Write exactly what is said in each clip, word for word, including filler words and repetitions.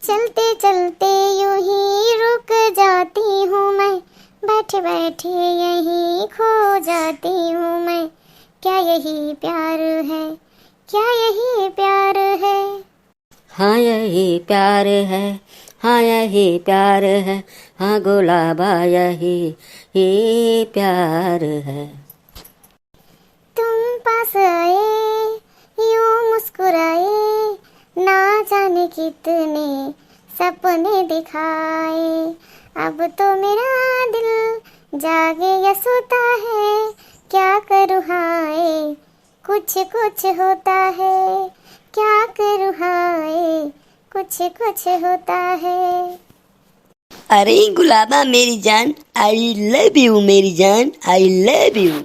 चलते चलते यूं ही रुक जाती हूँ मैं, बैठे बैठे यहीं खो जाती हूँ मैं। क्या यही प्यार है, क्या यही प्यार है? हाँ, यही प्यार है, हाँ, यही प्यार है, हाँ, गुलाबा, यही ही प्यार है। तुम पास आए, यूं मुस्कुराए, ना जाने कितने सपने दिखाए। अब तो मेरा दिल जागे या सोता है, क्या करूँ हाय, कुछ कुछ होता है, क्या करूँ हाय, कुछ कुछ होता है। अरे गुलाबा मेरी जान, I love you मेरी जान, I love you।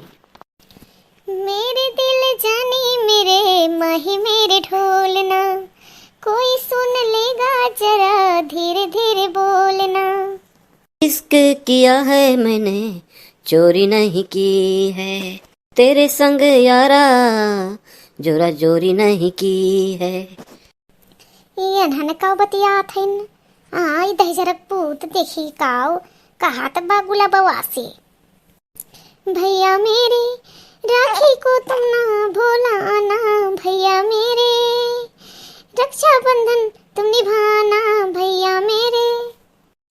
मेरे दिल जाने मेरे माही मेरे ढोलना, कोई सुन लेगा जरा धीरे धीरे बोलना। इश्क किया है मैंने, चोरी नहीं की है, तेरे संग यारा, जोरा जोरी नहीं की है। ई अनहन काव बतियात हइन? आ, ई दहिजरक पूत देखी काव कहत बा गुलाबवा से। भैया मेरे, राखी को तुम ना भूलाना, भैया मेरे, रक्षाबंधन तुम निभाना, भैया मेरे।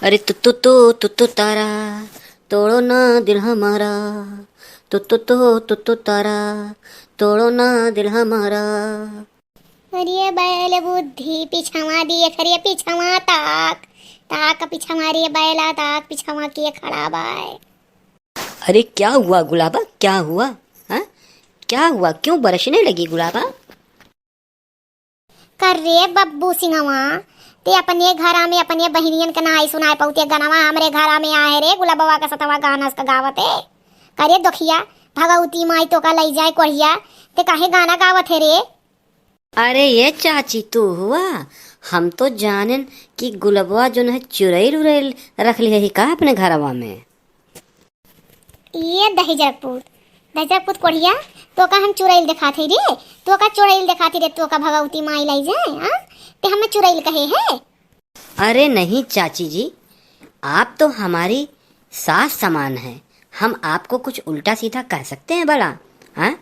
अरे तू, तू, तू, तू, तू तारा, तोड़ो ना दिल हमारा। तू, तू, तू, तू, तू तारा, तोड़ो ना दिल हमारा। अरे बैल बुद्धि पिछवा दिए, अरे पिछवा ताक, ताक पिछवा रे बैला, ताक पिछवा के खड़ा बाय। अरे क्या हुआ गुलाबा, क्या हुआ? हाँ, क्या हुआ, क्यों बरसने लगी गुलाबा? कर रे बब्बू सिंहवा, ते अपने घरा में अपने बहिनियन के नाई सुनाए पौते गनवा हमरे घरा में आए रे गुलाबवा के सतवा गाना उसका गावत है। करे दोखिया, भगवती माई तोका लई जाए कोढ़िया, ते काहे गाना गावत है रे? अरे ये चाची तू हुआ, हम तो जानेन कि गुलबवा जोन है चुरैल उरैल रख लिहे ही का अपने घरवा में। ये दहिजरक पूत, दहिजरक पूत कोढ़िया, तोका हम चुरैल देखात ही रे, तोका चुरैल देखात ही रे, तोका भगवती माई लाई जाए, हाँ? ते हमें चुरैल कहे है? अरे नहीं चाची जी, आप तो हमारी सास समान है, हम आपको कुछ उल्टा सीधा कह सकते हैं भला? हाँ?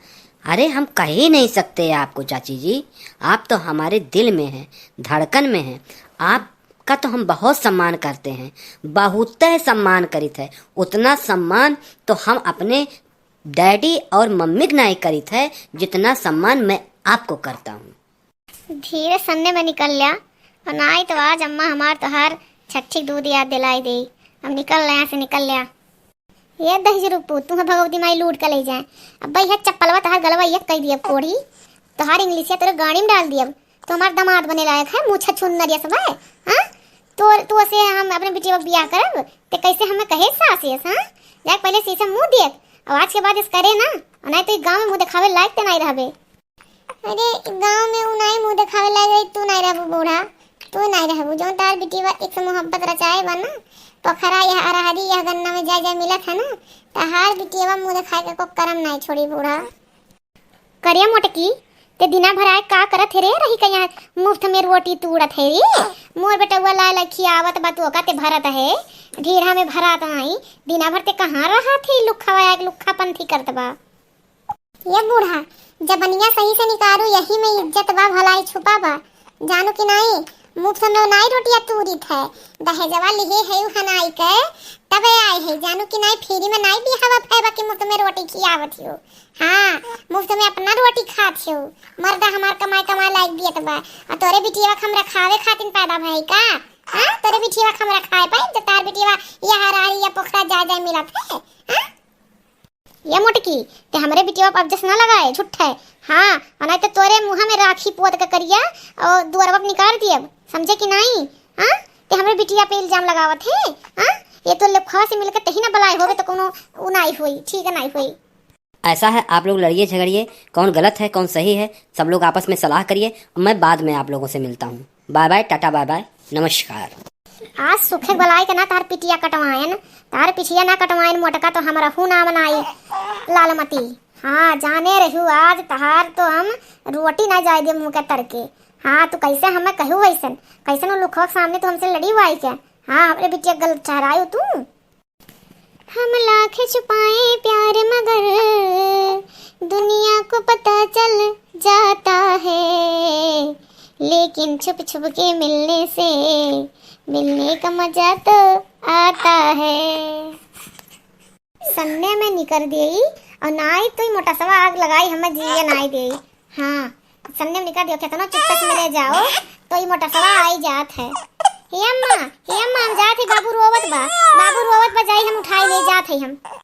अरे हम कह ही नहीं सकते आपको चाची जी, आप तो हमारे दिल में हैं, धड़कन में हैं। आपका तो हम बहुत सम्मान करते हैं, बहुतै सम्मान करित है, उतना सम्मान तो हम अपने डैडी और मम्मी के नाई करित है, जितना सम्मान मैं आपको करता हूँ। धीरे सन्ने में निकल ल्या, और नाई तो आज अम्मा हमार तोहार छठी दूध याद दिलाई दे। अब निकल ल्या से निकल ल्या। ये दहिजरू पूत, तुहैं भगवती माई लूट के ले जाए। अब भाई है चप्पलवा तोहार गलवा एक कह दिया कोढ़ी, तोहार इंग्लिशिया तोरे गाड़ी में डाल दिया। तो हमार दामाद बने लायक है, मुँह छछून नरिया सब है, हाँ? तो, तो से हम अपने बिटिया का बियाह करब, ते कैसे हमें कहे सास यस, हाँ? जाके पहले शीशे मुँह देख, और आज के बाद इस करे ना, और नहीं तो ई गाँव में मुँह देखावे लायक ते नहीं रहबे। अरे, गाँव में उ नाई मुँह देखावे लायक रही, तू नाई रहबू बूढ़ा, तू नाई रहबू। जौन तार बिटिया एक से मोहब्बत रचाए बा ना, पोखरा यह अरहरी यह गन्ना में जाए जाए मिलत है ना, तहार बिटिया मुँह देखाए के को करम नाई छोड़ी बूढ़ा। करे मोटकी, ते दिना भर आए का करत है रे, रही का यहाँ मुफ्त में रोटी तूड़त है रे? मोर बेटउआ लाए लाए खियावत बा, तोका ते भरत है, ढीढ़ा में भरात नाई, दिना भर ते कहाँ रहत है, लुक्खा आए लुक्खा पंथी करत बा। ये बूढ़ा, जबनिया सही से निकारू, यही में इज्जत बा, भलाई छुपा बा। जानू कि नाई, मुफ्त में नाई रोटिया तूरित है, दहेजवा लिहे है उ हनाई के, तबे आए है। जानू कि नाई, फ्री में नाई बिहावा फैबा कि मुफ्त में रोटी खियावत हो। हाँ, मुफ्त में अपना रोटी खात हो, मर्दा हमार कमाए कमाए लायक दियत बा, आ तोरे बिटिया के हमरा खावे खातिन पैदा भई का? हाँ, तोरे बिटिया के हमरा खाए पाई, जो तार बिटिया या हरारी या पोखरा जाए जाए मिलत है, हाँ? ये मोटकी, ते हमरे बिटिया पर अब जस ना लगाए, झूठ है। हाँ, और नहीं तो तोरे मुँह में राखी पोत के करिया और दुआरवा पर निकाल दियब, समझे कि नहीं? हाँ, ते हमरे बिटिया पे इल्जाम लगावत है। हाँ, ये तो लुक्खवा से मिलके तही ना बलाए होवे तो कोनो उ नाई होई, ठीक नाई होई। ऐसा है, आप लोग लड़िए झगड़िए, कौन गलत है कौन सही है, सब लोग आपस में सलाह करिए। मैं बाद में आप लोगों से मिलता हूँ। Bye bye, tata bye bye, नमस्कार। आज सुखे बलाई के ना तार पिटिया कटवाएन, तार पिठिया ना कटवाएन मोटका तो हम रहू ना बनाई लालमती। हाँ, जाने रहू आज तहार तो हम रोटी ना जाए दे मुँह के तर के। हाँ, तू कैसे हमें कहू वैसन? कैसन उ लुखवा के सामने तू हमसे लड़ी हुआ है क्या? हाँ, हमरे बिटिया के गलत ठहरायू तू। हम लाख छुपाए प्यार मगर दुनिया को पता चल जाता है, लेकिन छुप छुप के मिलने से मिलने का मजा तो आता है। सन्ने में निकर देई और नाई तो मोटसवा आग लगाई, हमें जिए नाई देई। हाँ, सन्ने में निकर दियो, केतनो चुप्पे से मिले जाओ, तो ई मोटसवा आई जात है। हे अम्मा, हे अम्मा, हम जात है, बाबू रोवत बा, बाबू रोवत बा, जाई हम उठाई ले जात है हम।